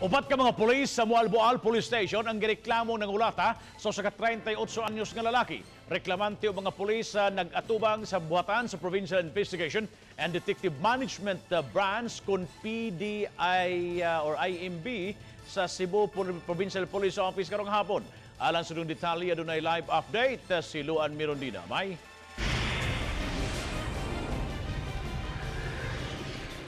Upat ka mga pulis sa Moalboal Police Station ang gireklamo ng ulata sa usa ka 38 anyos nga lalaki. Reklamante og mga pulis sa nag-atubang sa buhatan sa Provincial Investigation and Detective Management Branch kun PDI or IMB sa Cebu Provincial Police Office karong hapon. Alang sa dunong detalye, adunay live update si Luan Mirondina. May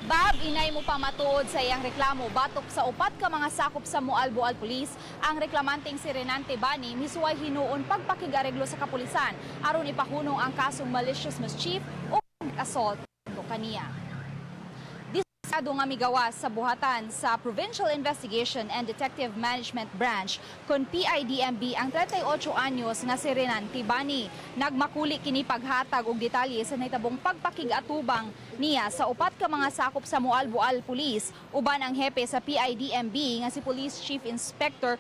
Bob, inay mo pa matuod sa iyang reklamo batok sa upat ka mga sakop sa Moalboal Police. Ang reklamanteng si Renante Bani misuway hinuon pagpakigareglo sa kapulisan aron ipahunong ang kasong malicious mischief o assault kaniya. Disado nga migawas sa buhatan sa Provincial Investigation and Detective Management Branch kon PIDMB ang 38 anyos nga si Renante Bani. Nagmakuli kini paghatag og detalye sa nahitabong pagpakig-atubang niya sa upat ka mga sakop sa Moalboal Police uban ang hepe sa PIDMB nga si Police Chief Inspector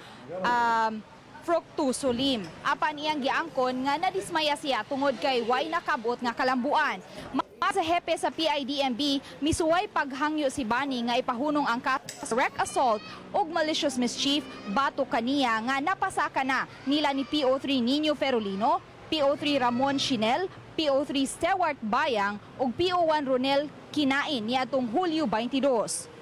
Fructuoso Lim. Apan iyang giangkon nga nadismaya siya tungod kay way nakabot nga kalambuan. Sa hepe sa PIDMB, misuway paghangyo si Bani nga ipahunong ang kaso wreck assault ug malicious mischief batok kaniya nga napasaka na nila ni PO3 Nino Ferolino, PO3 Ramon Chinel, PO3 Stewart Bayang ug PO1 Ronel Kinain niadtong Hulyo 22.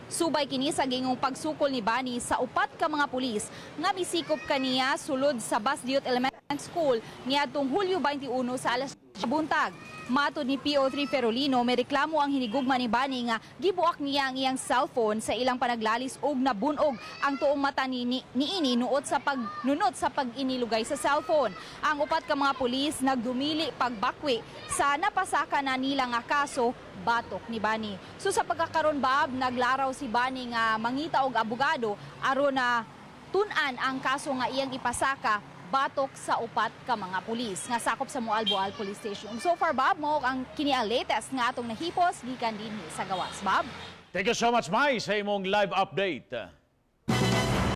Subay kini sa gingong pagsukol ni Bani sa upat ka mga pulis nga misikop kaniya sulod sa Basdiot Elementary School niadtong Hulyo 21 sa alas buntag. Matod ni PO3 Ferolino, may reklamo ang hinigugma ni Bani nga gibuak niya ang iyang cellphone sa ilang panaglalis og nabunog ang tuong mata niini nuot sa pagnunot sa pag-inilugay sa cellphone. Ang upat ka mga pulis nagdumili pagbakwi sa napasaka na nila nga kaso batok ni Bani. So sa pagkakaron, Bob, naglaraw si Bani nga mangita og abogado aron na tun-an ang kaso nga iyang ipasaka batok sa upat ka mga pulis nga sakop sa Moalboal Police Station. Ug so far, Bob, mao ang kini ang latest nga atong nahipos gikan dinhi sa gawas, Bob. Thank you so much, Mai, sa imong live update.